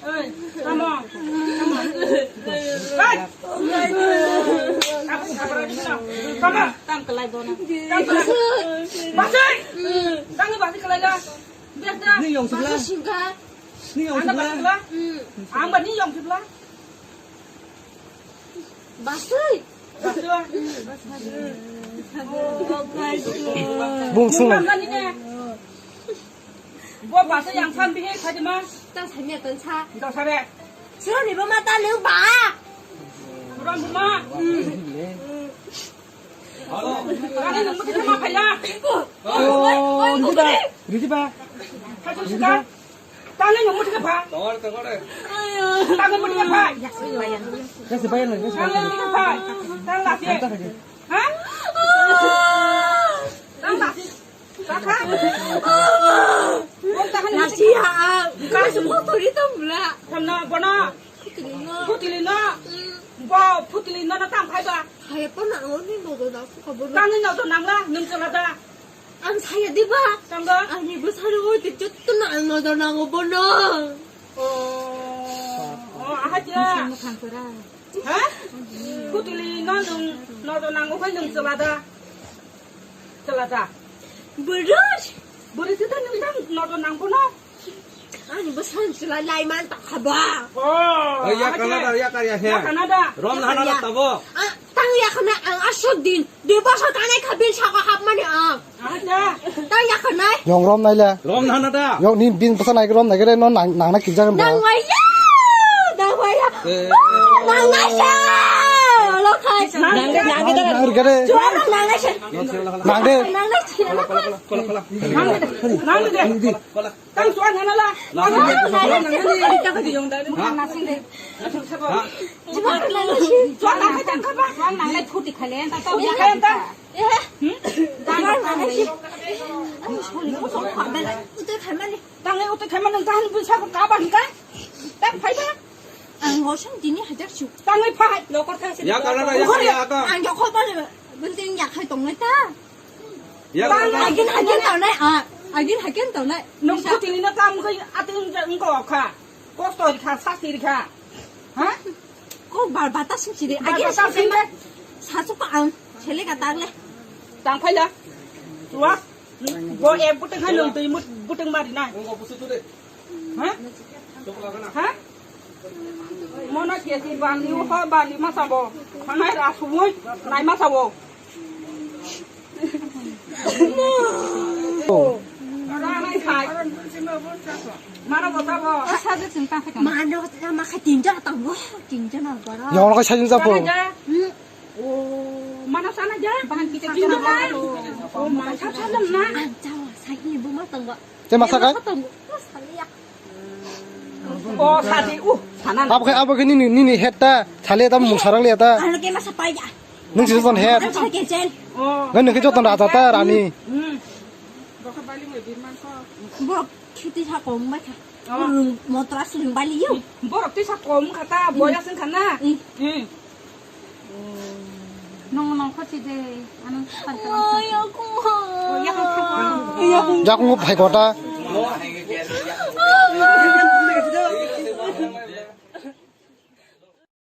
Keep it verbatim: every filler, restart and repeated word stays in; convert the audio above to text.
Oi, tamo. Tamo. Oi. Tamo. Tamo. Tamo. Basai. Tamo basai kalai da. Biar da. Ni yong sibla. Ni yong sibla. Ang ba ni yong sibla. Basai. Basai. Bung sung. Bo basa yang san bihe khajima. Tang sanya tang sa. Dosare. Siro ni bo mata lu ba. Ram buma. Kani nang mati ma phaya. Oh, ridi ba. Ridi ba. Khajim suka. Tang nang mati ka pha. Tangor, tangor. Tang mati ka pha. Kasi bayar na, kasi bayar. Tang mati ka pha. Tang la. Ha? Tang la. Nasi ya, kasi motor itu mula. Kono, kono. Putili no. Bo putili no na tang phai ba. Hai pa na oni no do na su ka bo. Tang no do nang la, nung chala da. Ang saya di ba. Tang da. Ani bo sari ho di jotto na ang no do nang bo no. Oh. Oh, aha ja. Ha? Putili no nung no do nang phai nung chala da. Chala da. Burus. Burus itu nung tang no do nang bo no. Ani bwswng chwla lai man ta kha ba. Oh, ya Kanada, ya kar ya he. Ya Kanada. Rom na hana tabo. Ah, tang ya khana ang asok din. Dui bosor kanai kha bil saka hap mani ang. Acha. Tang ya khanai. Yong rom nai le. Rom na hana da. Yong ni bin bwsa nai rom nai gere no nang nang na kijang ba. Nang wai ya. Nang wai ya. Nang nai sa. Lo khai. Nang nang gere. Chuan nang nai sa. Nang de. Nang nai sa. Nang de. Nang de. Tang chuan hana la. Nang nang nang nang nang nang nang nang nang nang. Chuan nang khai tang kha ba. Chuan nang lai phuti khai le ta ta khai ta. Eh. Hmm? Tang nang nang nang. Ai soli ko song kha bela. Utai khai mani. Tang le utai khai mani tang bu sa ko ka ba ka. Tang phai ba. Ang hosang dini hajar chu. Tang le phai. Lokor khai se. Ya ka la ya ka ya ka. Ang yo kho ba le. Bunting ya khai tong le ta. Ya, agin, agin tau nai, ah, agin, agin tau nai. Nung phuti ni na kam kai ating jang ko kha. Kosto ri kha, sasti ri kha. Ha? Ko bar bata sing siri. Agin sing siri. Sasu pa ang, sele ka tang le. Tang phai la. Tua. Bo e buteng hai nung tui mut buteng mari nai. Ha? Ha? Mono kesi bandi ho bandi ma sabo. Khanai ra sumui nai ma sabo. Ra nai khai. Mano bo sabo. Asa je ching ta khai. Mano ta ma khai tin ja ta bo. Tin ja na bara. Yong ko sai ja po. Hmm. Oh, mana sana ja? Bahan kita tinggal. Oh, masa sana na. Ang jawa sai ni bu ma tang ba. Te masa kai? Oh, sadi, uh, sana. Abo khe, abo khe nini, nini head ta, thale ta mung sarang le ta. Ano ke masa pai ya. Nung si joton head. Ano ke jen. Oh. Nung ke joton raja ta, rani. Hmm. Bo khiti sa kom bai kha. Oh. Motra sling bali yo. Borok tisa kom kha ta, boya sing kha na. Hmm. Nong nong kho si de, ano. Oh, ya ko. Oh, ya ko. Jakung phai kota.